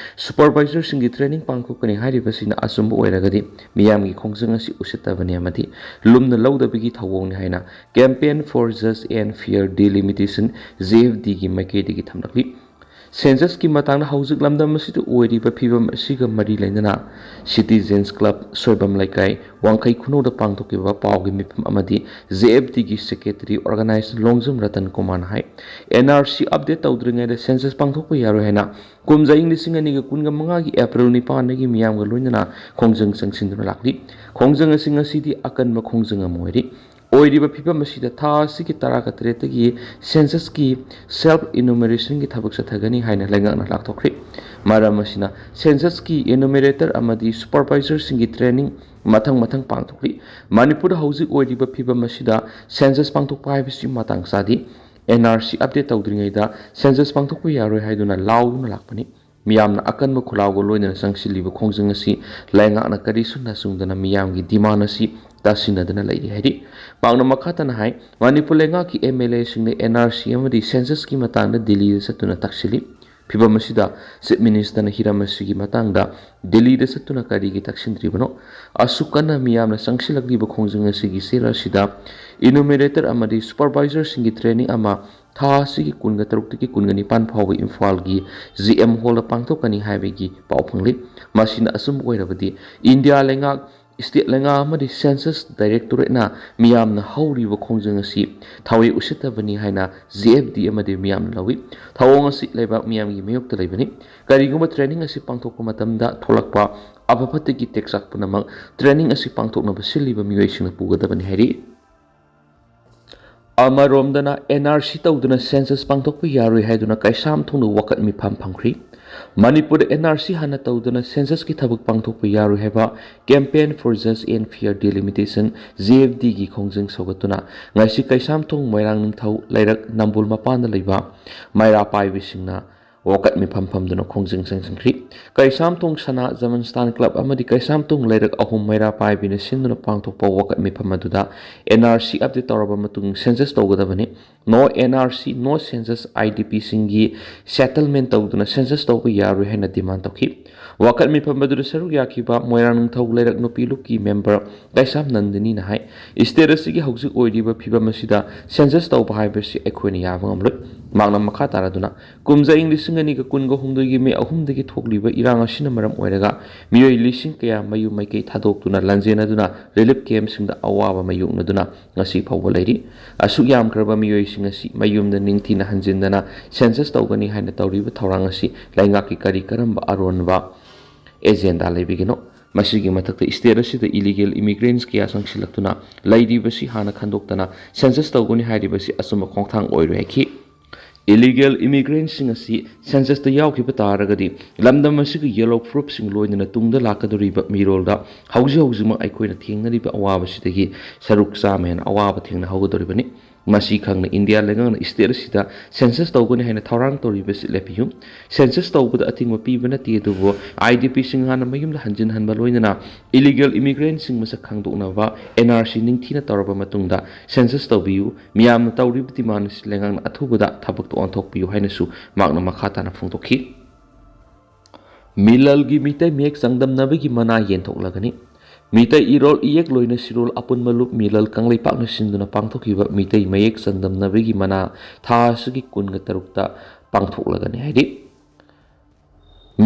ꯁꯨꯄꯔꯚꯥꯏꯖꯔꯁꯤꯡꯒꯤ ꯇ꯭ꯔꯦꯅꯤꯡ ꯄꯥꯡꯊꯣꯛꯀꯅꯤ ꯍꯥꯏꯔꯤꯕꯁꯤꯅ ꯑꯆꯨꯝꯕ ꯑꯣꯏꯔꯒꯗꯤ ꯃꯤꯌꯥꯝꯒꯤ ꯈꯣꯡꯖꯪ ꯑꯁꯤ ꯎꯁꯤꯠꯇꯕꯅꯤ ꯑꯃꯗꯤ ꯂꯨꯝꯅ ꯂꯧꯗꯕꯒꯤ ꯊꯧꯑꯣꯡꯅꯤ ꯍꯥꯏꯅ Campaign for Just and Fair Delimitation, J F D ꯒꯤ ꯃꯥꯏꯀꯩꯗꯒꯤ ꯊꯝꯂꯛꯂꯤ꯫ ꯁꯦꯟꯁꯁꯀꯤ ꯃꯇꯥꯡꯗ ꯍꯧꯖꯤꯛ ꯂꯝꯗꯝ ꯑꯁꯤꯗ ꯑꯣꯏꯔꯤꯕ ꯐꯤꯕꯝ ꯑꯁꯤꯒ ꯃꯔꯤ ꯂꯩꯅꯅ ꯁꯤꯇꯤꯖꯦꯟꯁ ꯀ꯭ꯂꯕ, ꯁꯣꯏꯕꯝ ꯂꯩꯀꯥꯏ, ꯋꯥꯡꯈꯩ ꯈꯨꯅꯧꯗ ꯄꯥꯡꯊꯣꯛꯈꯤꯕ ꯄꯥꯎꯒꯤ ꯃꯤꯐꯝ ꯑꯃꯗꯤ J F D ꯒꯤ ꯁꯦꯀ꯭ꯔꯦꯇꯔꯤ ꯑꯣꯔꯒꯅꯥꯏꯖꯔ ꯂꯣꯡꯖꯝ ꯔꯇꯟ ꯀꯨꯃꯥꯔꯅ ꯍꯥꯏ, ꯑꯦꯟ ꯑꯥꯔ ꯁꯤ ꯑꯞꯗꯦꯠ ꯇꯧꯗ꯭ꯔꯤꯉꯩꯗ ꯁꯦꯟꯁꯁ ꯄꯥꯡꯊꯣꯛꯄ ꯌꯥꯔꯣꯏ ꯍꯥꯏꯅ ꯀꯨꯝꯖꯥ ꯏꯪ ꯂꯤꯁꯤꯡ ꯑꯅꯤꯒ ꯀꯨꯟꯒ ꯃꯉꯥꯒꯤ ꯑꯦꯄ꯭ꯔꯤꯜ ꯅꯤꯄꯥꯟꯗꯒꯤ ꯃꯤꯌꯥꯝꯒ ꯂꯣꯏꯅꯅ ꯈꯣꯡꯖꯪ ꯆꯪꯁꯤꯟꯗꯨꯅ ꯂꯥꯛꯂꯤ꯫ ꯈꯣꯡꯖꯪ ꯑꯁꯤ ꯉꯁꯤꯗꯤ ꯑꯀꯟꯕ ꯈꯣꯡꯖꯪ ꯑꯃ ꯑꯣꯏꯔꯤ꯫ ꯑꯣꯏꯔꯤꯕ ꯐꯤꯕꯝ ꯑꯁꯤꯗ ꯊꯥ ꯑꯁꯤꯒꯤ ꯇꯔꯥꯒ ꯇꯔꯦꯠꯇꯒꯤ ꯁꯦꯟꯁꯁꯀꯤ ꯁꯦꯜꯐ ꯏꯅꯨꯃꯦꯔꯦꯁꯟꯒꯤ ꯊꯕꯛ ꯆꯠꯊꯒꯅꯤ ꯍꯥꯏꯅ ꯂꯩꯉꯥꯛꯅ ꯂꯥꯎꯊꯣꯛꯈ꯭ꯔꯦ꯫ ꯃꯔꯝ ꯑꯁꯤꯅ ꯁꯦꯟꯁꯁꯀꯤ ꯏꯅꯨꯃꯦꯔꯦꯇꯔ ꯑꯃꯗꯤ ꯁꯨꯄꯔꯚꯥꯏꯖꯔꯁꯤꯡꯒꯤ ꯇ꯭ꯔꯦꯅꯤꯡ ꯃꯊꯪ ꯃꯊꯪ ꯄꯥꯡꯊꯣꯛꯂꯤ꯫ ꯃꯅꯤꯄꯨꯔꯗ ꯍꯧꯖꯤꯛ ꯑꯣꯏꯔꯤꯕ ꯐꯤꯕꯝ ꯑꯁꯤꯗ ꯁꯦꯟꯁꯁ ꯄꯥꯡꯊꯣꯛꯄ ꯍꯥꯏꯕꯁꯤ ꯃꯇꯥꯡ ꯆꯥꯗꯦ꯫ ꯑꯦꯟ ꯑꯥꯔ ꯁꯤ ꯑꯞꯗꯦꯠ ꯇꯧꯗ꯭ꯔꯤꯉꯩꯗ ꯁꯦꯟꯁꯁ ꯄꯥꯡꯊꯣꯛꯄ ꯌꯥꯔꯣꯏ ꯍꯥꯏꯗꯨꯅ ꯂꯥꯎꯗꯨꯅ ꯂꯥꯛꯄꯅꯤ꯫ ꯃꯤꯌꯥꯝꯅ ꯑꯀꯟꯕ ꯈꯨꯜꯂꯥꯎꯒ ꯂꯣꯏꯅꯅ ꯆꯪꯁꯤꯜꯂꯤꯕ ꯈꯣꯡꯖꯪ ꯑꯁꯤ ꯂꯩꯉꯥꯛꯅ ꯀꯔꯤꯁꯨ ꯅꯆꯨꯡꯗꯅ ꯃꯤꯌꯥꯝꯒꯤ ꯗꯤꯃꯥꯟ ꯑꯁꯤ ꯇꯥꯁꯤꯟꯅꯗꯅ ꯂꯩꯔꯤ ꯍꯥꯏꯔꯤ꯫ ꯃꯍꯥꯛꯅ ꯃꯈꯥ ꯇꯥꯅ ꯍꯥꯏ, ꯃꯅꯤꯄꯨꯔ ꯂꯩꯉꯥꯛꯀꯤ ꯑꯦꯝ ꯑꯦꯜ ꯑꯦꯁꯤꯡꯅ ꯑꯦꯟ ꯑꯥꯔ ꯁꯤ ꯑꯃꯗꯤ ꯁꯦꯟꯁꯁꯀꯤ ꯃꯇꯥꯡꯗ ꯗꯤꯜꯂꯤꯗ ꯆꯠꯇꯨꯅ ꯇꯛꯁꯤꯜꯂꯤ꯫ ꯐꯤꯕꯝ ꯑꯁꯤꯗ ꯆꯤꯐ ꯃꯤꯅꯤꯁꯇꯔꯅ ꯍꯤꯔꯝ ꯑꯁꯤꯒꯤ ꯃꯇꯥꯡꯗ ꯗꯤꯜꯂꯤꯗ ꯆꯠꯇꯨꯅ ꯀꯔꯤꯒꯤ ꯇꯛꯁꯤꯟꯗ꯭ꯔꯤꯕꯅꯣ? ꯑꯁꯨꯛ ꯀꯟꯅ ꯃꯤꯌꯥꯝꯅ ꯆꯪꯁꯤꯜꯂꯛꯂꯤꯕ ꯈꯣꯡꯖꯪ ꯑꯁꯤꯒꯤ ꯆꯩꯔꯥ ꯑꯁꯤꯗ ꯏꯅꯨꯃꯦꯔꯦꯇꯔ ꯑꯃꯗꯤ ꯁꯨꯄꯔꯚꯥꯏꯖꯔꯁꯤꯡꯒꯤ ꯇ꯭ꯔꯦꯅꯤꯡ ꯑꯃ ꯊꯥ ꯑꯁꯤꯒꯤ ꯀꯨꯟꯒ ꯇꯔꯨꯛꯇꯒꯤ ꯀꯨꯟꯒ ꯅꯤꯄꯥꯟ ꯐꯥꯎꯕ ꯏꯝꯐꯥꯜꯒꯤ ꯖꯤ ꯑꯦꯝ ꯍꯣꯜꯗ ꯄꯥꯡꯊꯣꯛꯀꯅꯤ ꯍꯥꯏꯕꯒꯤ ꯄꯥꯎ ꯐꯪꯂꯤ꯫ ꯃꯁꯤꯅ ꯑꯆꯨꯝꯕ ꯑꯣꯏꯔꯕꯗꯤ ꯏꯟꯗꯤꯌꯥ ꯂꯩꯉꯥꯛ, ꯁ꯭ꯇꯦꯠ ꯂꯩꯉꯥꯛ ꯑꯃꯗꯤ ꯁꯦꯟꯁꯁ ꯗꯥꯏꯔꯦꯛꯇꯣꯔꯦꯠꯅ ꯃꯤꯌꯥꯝꯅ ꯍꯧꯔꯤꯕ ꯈꯣꯡꯖꯪ ꯑꯁꯤ ꯊꯥꯋꯩ ꯎꯁꯤꯠꯇꯕꯅꯤ ꯍꯥꯏꯅ ꯖꯤ ꯑꯦꯐ ꯗꯤ ꯑꯃꯗꯤ ꯃꯤꯌꯥꯝꯅ ꯂꯧꯏ꯫ ꯊꯧꯑꯣꯡ ꯑꯁꯤ ꯂꯩꯕꯥꯛ ꯃꯤꯌꯥꯝꯒꯤ ꯃꯥꯌꯣꯛꯇ ꯂꯩꯕꯅꯤ꯫ ꯀꯔꯤꯒꯨꯝꯕ ꯇ꯭ꯔꯦꯅꯤꯡ ꯑꯁꯤ ꯄꯥꯡꯊꯣꯛꯄ ꯃꯇꯝꯗ ꯊꯣꯛꯂꯛꯄ ꯑꯐ ꯐꯠꯇꯒꯤ ꯇꯦꯛꯆꯥꯛ ꯄꯨꯝꯅꯃꯛ ꯇ꯭ꯔꯦꯅꯤꯡ ꯑꯁꯤ ꯄꯥꯡꯊꯣꯛꯅꯕ ꯁꯤꯜꯂꯤꯕ ꯃꯤꯑꯣꯏꯁꯤꯡꯅ ꯄꯨꯒꯗꯕꯅꯤ ꯍꯥꯏꯔꯤ꯫ ꯑꯃꯔꯣꯝꯗꯅ ꯑꯦꯟ ꯑꯥꯔ ꯁꯤ ꯇꯧꯗꯨꯅ ꯁꯦꯟꯁꯁ ꯄꯥꯡꯊꯣꯛꯄ ꯌꯥꯔꯣꯏ ꯍꯥꯏꯗꯨꯅ ꯀꯩꯁꯥꯝꯊꯣꯡꯗ ꯋꯥꯀꯠ ꯃꯤꯐꯝ ꯐꯝꯈ꯭ꯔꯤ꯫ ꯃꯅꯤꯄꯨꯔꯗ ꯑꯦꯟ ꯑꯥꯔ ꯁꯤ ꯍꯥꯟꯅ ꯇꯧꯗꯨꯅ ꯁꯦꯟꯁꯁꯀꯤ ꯊꯕꯛ ꯄꯥꯡꯊꯣꯛꯄ ꯌꯥꯔꯣꯏ ꯍꯥꯏꯕ Campaign for Just and Fair Delimitation, G F ꯗꯤꯒꯤ ꯈꯣꯡꯖꯪ ꯁꯧꯒꯠꯇꯨꯅ ꯉꯁꯤ ꯀꯩꯁꯥꯝꯊꯣꯡ, ꯃꯣꯏꯔꯥꯡ ꯅꯤꯡꯊꯧ ꯂꯩꯔꯛ ꯅꯝꯕꯣꯜ ꯃꯄꯥꯟꯗ ꯂꯩꯕ ꯃꯩꯔꯥ ꯄꯥꯏꯕꯤꯁꯤꯡꯅ ꯋꯥꯀꯠ ꯃꯤꯐꯝ ꯐꯝꯗꯨꯅ ꯈꯣꯡꯖꯪ ꯆꯪꯁꯤꯟꯈ꯭ꯔꯤ꯫ ꯀꯩꯁꯥꯝꯊꯣꯡ ꯁꯅꯥ ꯖꯃꯟꯁꯇꯥꯟ ꯀ꯭ꯂꯕ ꯑꯃꯗꯤ ꯀꯩꯁꯥꯝꯊꯣꯡ ꯂꯩꯔꯛ ꯑꯍꯨꯝ ꯃꯩꯔꯥ ꯄꯥꯏꯕꯤꯅ ꯁꯤꯟꯗꯨꯅ ꯄꯥꯡꯊꯣꯛꯄ ꯋꯥꯀꯠ ꯃꯤꯐꯝ ꯑꯗꯨꯗ N R C update ꯇꯧꯔꯕ ꯃꯇꯨꯡ census ꯇꯧꯒꯗꯕꯅꯤ, no N R C, no census, I D P ꯁꯤꯡꯒꯤ settlement ꯇꯧꯗꯨꯅ census ꯇꯧꯕ ꯌꯥꯔꯣꯏ ꯍꯥꯏꯅ demand ꯇꯧꯈꯤ꯫ ꯋꯥꯀꯠ ꯃꯤꯐꯝ ꯑꯗꯨꯗ ꯁꯔꯨꯛ ꯌꯥꯈꯤꯕ ꯃꯣꯏꯔꯥꯡ ꯅꯤꯡꯊꯧ ꯂꯩꯔꯛ ꯅꯨꯄꯤ ꯂꯨꯞꯀꯤ member ꯀꯩꯁꯥꯝ ꯅꯟꯗꯤꯅꯤꯅ ꯍꯥꯏ, state ꯑꯁꯤꯒꯤ ꯍꯧꯖꯤꯛ ꯑꯣꯏꯔꯤꯕ ꯐꯤꯕꯝ ꯑꯁꯤꯗ census ꯇꯧꯕ ꯍꯥꯏꯕꯁꯤ ꯑꯩꯈꯣꯏꯅ ꯌꯥꯕ ꯉꯝꯂꯣꯏ꯫ ꯃꯍꯥꯛꯅ ꯃꯈꯥ ꯇꯥꯔꯗꯨꯅ, ꯀꯨꯝꯖꯥ ꯏꯪ ꯂꯤꯁꯤꯡ ꯑꯅꯤꯒ ꯀꯨꯟꯒ ꯍꯨꯝꯗꯣꯏꯒꯤ ꯃꯦ ꯑꯍꯨꯝꯗꯒꯤ ꯊꯣꯛꯂꯤꯕ ꯏꯔꯥꯡ ꯑꯁꯤꯅ ꯃꯔꯝ ꯑꯣꯏꯔꯒ ꯃꯤꯑꯣꯏ ꯂꯤꯁꯤꯡ ꯀꯌꯥ ꯃꯌꯨꯝ ꯃꯩꯀꯩ ꯊꯥꯗꯣꯛꯇꯨꯅ ꯂꯥꯟꯖꯦꯟꯅꯗꯨꯅ relief camp ꯁꯤꯡꯗ ꯑꯋꯥꯕ ꯃꯥꯌꯣꯛꯅꯗꯨꯅ ꯉꯁꯤ ꯐꯥꯎꯕ ꯂꯩꯔꯤ꯫ ꯑꯁꯨꯛ ꯌꯥꯝꯈ꯭ꯔꯕ ꯃꯤꯑꯣꯏꯁꯤꯡ ꯑꯁꯤ ꯃꯌꯨꯝꯗ ꯅꯤꯡꯊꯤꯅ ꯍꯟꯖꯤꯟꯗꯅ census ꯇꯧꯒꯅꯤ ꯍꯥꯏꯅ ꯇꯧꯔꯤꯕ ꯊꯧꯔꯥꯡ ꯑꯁꯤ ꯂꯩꯉꯥꯛꯀꯤ ꯀꯔꯤ ꯀꯔꯝꯕ ꯑꯔꯣꯟꯕ agenda ꯂꯩꯕꯒꯤꯅꯣ? ꯃꯁꯤꯒꯤ ꯃꯊꯛꯇ state ꯑꯁꯤꯗ illegal immigrants ꯀꯌꯥ ꯆꯪꯁꯤꯜꯂꯛꯇꯨꯅ ꯂꯩꯔꯤꯕꯁꯤ ꯍꯥꯟꯅ ꯈꯟꯗꯣꯛꯇꯅ census ꯇꯧꯒꯅꯤ ꯍꯥꯏꯔꯤꯕꯁꯤ ꯑꯆꯨꯝꯕ ꯈꯣꯡꯊꯥꯡ ꯑꯣꯏꯔꯣꯏ ꯍꯥꯏꯈꯤ꯫ Illegal immigrants ꯁꯤꯡ ꯑꯁꯤ census ꯇ ꯌꯥꯎꯈꯤꯕ ꯇꯥꯔꯒꯗꯤ ꯂꯝꯗꯝ ꯑꯁꯤꯒꯤ yellow proof ꯁꯤꯡ ꯂꯣꯏꯅꯅ ꯇꯨꯡꯗ ꯂꯥꯛꯀꯗꯧꯔꯤꯕ ꯃꯤꯔꯣꯜꯗ ꯍꯧꯖꯤꯛ ꯍꯧꯖꯤꯛꯃꯛ ꯑꯩꯈꯣꯏꯅ ꯊꯦꯡꯅꯔꯤꯕ ꯑꯋꯥꯕꯁꯤꯗꯒꯤ ꯁꯔꯨꯛ ꯆꯥꯝꯃ ꯍꯦꯟꯅ ꯑꯋꯥꯕ ꯊꯦꯡꯅꯍꯧꯒꯗꯧꯔꯤꯕꯅꯤ꯫ ꯃꯁꯤ ꯈꯪꯅ ꯏꯟꯗꯤꯌꯥ ꯂꯩꯉꯥꯛꯅ state ꯑꯁꯤꯗ census ꯇꯧꯒꯅꯤ ꯍꯥꯏꯅ ꯊꯧꯔꯥꯡ ꯇꯧꯔꯤꯕꯁꯤ ꯂꯦꯞꯄꯤꯌꯨ꯫ Census ꯇꯧꯕꯗ ꯑꯊꯤꯡꯕ ꯄꯤꯕ ꯅꯠꯇꯦ, ꯑꯗꯨꯕꯨ I D P ꯁꯤꯡ ꯍꯥꯟꯅ ꯃꯌꯨꯝꯗ ꯍꯟꯖꯤꯟꯍꯟꯕ ꯂꯣꯏꯅꯅ illegal immigrants ꯁꯤꯡ ꯃꯁꯛ ꯈꯪꯗꯣꯛꯅꯕ N R C ꯅꯤꯡꯊꯤꯅ ꯇꯧꯔꯕ ꯃꯇꯨꯡꯗ census ꯇꯧꯕꯤꯌꯨ꯫ ꯃꯤꯌꯥꯝꯅ ꯇꯧꯔꯤꯕ demand ꯑꯁꯤ ꯂꯩꯉꯥꯛꯅ ꯑꯊꯨꯕꯗ ꯊꯕꯛꯇ ꯑꯣꯟꯊꯣꯛꯄꯤꯌꯨ ꯍꯥꯏꯅꯁꯨ ꯃꯍꯥꯛꯅ ꯃꯈꯥ ꯇꯥꯅ ꯐꯣꯡꯗꯣꯛꯈꯤ꯫ ꯃꯤꯂꯜꯒꯤ ꯃꯤꯇꯩ ꯃꯌꯦꯛ ꯆꯥꯡꯗꯝꯅꯕꯒꯤ ꯃꯅꯥ ꯌꯦꯟꯊꯣꯛꯂꯒꯅꯤ꯫ ꯃꯤꯇꯩ ꯏꯔꯣꯜ ꯏꯌꯦꯛ ꯂꯣꯏꯅ ꯁꯤꯔꯣꯜ ꯑꯄꯨꯟꯕ ꯂꯨꯞ ꯃꯤꯂꯜ ꯀꯪꯂꯩꯄꯥꯛꯅ ꯁꯤꯟꯗꯨꯅ ꯄꯥꯡꯊꯣꯛꯈꯤꯕ ꯃꯤꯇꯩ ꯃꯌꯦꯛ ꯆꯥꯡꯗꯝꯅꯕꯒꯤ ꯃꯅꯥ ꯊꯥ ꯑꯁꯤꯒꯤ ꯀꯨꯟꯒ ꯇꯔꯨꯛꯇ ꯄꯥꯡꯊꯣꯛꯂꯒꯅꯤ ꯍꯥꯏꯔꯤ꯫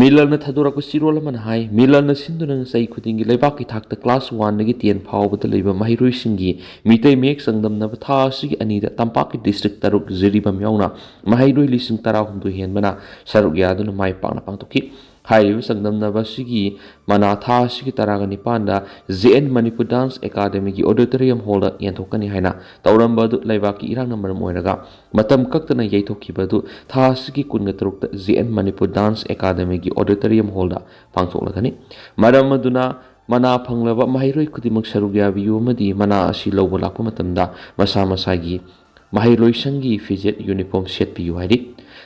ꯃꯤꯂꯜꯅ ꯊꯥꯗꯣꯔꯛꯄ ꯆꯤꯔꯣꯜ ꯑꯃꯅ ꯍꯥꯏ, ꯃꯤꯂꯜꯅ ꯁꯤꯟꯗꯨꯅ ꯆꯍꯤ ꯈꯨꯗꯤꯡꯒꯤ ꯂꯩꯕꯥꯛꯀꯤ ꯊꯥꯛꯇ class one ꯗꯒꯤ ten ꯐꯥꯎꯕꯗ ꯂꯩꯕ ꯃꯍꯩꯔꯣꯏꯁꯤꯡꯒꯤ ꯃꯤꯇꯩ ꯃꯌꯦꯛ ꯆꯥꯡꯗꯝꯅꯕ ꯊꯥ ꯑꯁꯤꯒꯤ ꯑꯅꯤꯗ ꯇꯝꯄꯥꯛꯀꯤ district ꯇꯔꯨꯛ ꯖꯤꯔꯤꯕꯥꯝ ꯌꯥꯎꯅ ꯃꯍꯩꯔꯣꯏ ꯂꯤꯁꯤꯡ ꯇꯔꯥꯍꯨꯝꯗꯣꯏ ꯍꯦꯟꯕꯅ ꯁꯔꯨꯛ ꯌꯥꯗꯨꯅ ꯃꯥꯏ ꯄꯥꯛꯅ ꯄꯥꯡꯊꯣꯛꯈꯤ꯫ ꯍꯥꯏꯔꯤꯕ ꯆꯥꯡꯗꯝꯅꯕ ꯑꯁꯤꯒꯤ ꯃꯅꯥ ꯊꯥ ꯑꯁꯤꯒꯤ ꯇꯔꯥꯒ ꯅꯤꯄꯥꯟꯗ J N Manipur Dance Academy ꯒꯤ auditorium hall ꯗ ꯌꯦꯟꯊꯣꯛꯀꯅꯤ ꯍꯥꯏꯅ ꯇꯧꯔꯝꯕ ꯑꯗꯨ ꯂꯩꯕꯥꯛꯀꯤ ꯏꯔꯥꯡꯅ ꯃꯔꯝ ꯑꯣꯏꯔꯒ ꯃꯇꯝ ꯀꯛꯇꯅ ꯌꯩꯊꯣꯛꯈꯤꯕ ꯑꯗꯨ ꯊꯥ ꯑꯁꯤꯒꯤ ꯀꯨꯟꯒ ꯇꯔꯨꯛꯇ J N Manipur Dance Academy ꯒꯤ auditorium hall ꯗ ꯄꯥꯡꯊꯣꯛꯂꯒꯅꯤ꯫ ꯃꯔꯝ ꯑꯗꯨꯅ ꯃꯅꯥ ꯐꯪꯂꯕ ꯃꯍꯩꯔꯣꯏ ꯈꯨꯗꯤꯡꯃꯛ ꯁꯔꯨꯛ ꯌꯥꯕꯤꯌꯨ ꯑꯃꯗꯤ ꯃꯅꯥ ꯑꯁꯤ ꯂꯧꯕ ꯂꯥꯛꯄ ꯃꯇꯝꯗ ꯃꯁꯥ ꯃꯁꯥꯒꯤ ꯃꯍꯩꯂꯣꯏꯁꯪꯒꯤ ꯐꯤꯖꯦꯠ ꯌꯨꯅꯤꯐꯣꯔꯝ ꯁꯦꯠꯄꯤꯌꯨ ꯍꯥꯏꯔꯤ꯫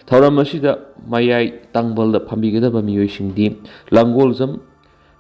ꯊꯧꯔꯝ ꯑꯁꯤꯗ ꯃꯌꯥꯏ ꯇꯥꯡꯕꯜꯗ ꯐꯝꯕꯤꯒꯗꯕ ꯃꯤꯑꯣꯏꯁꯤꯡꯗꯤ ꯂꯥꯡꯒꯣꯜꯖꯝ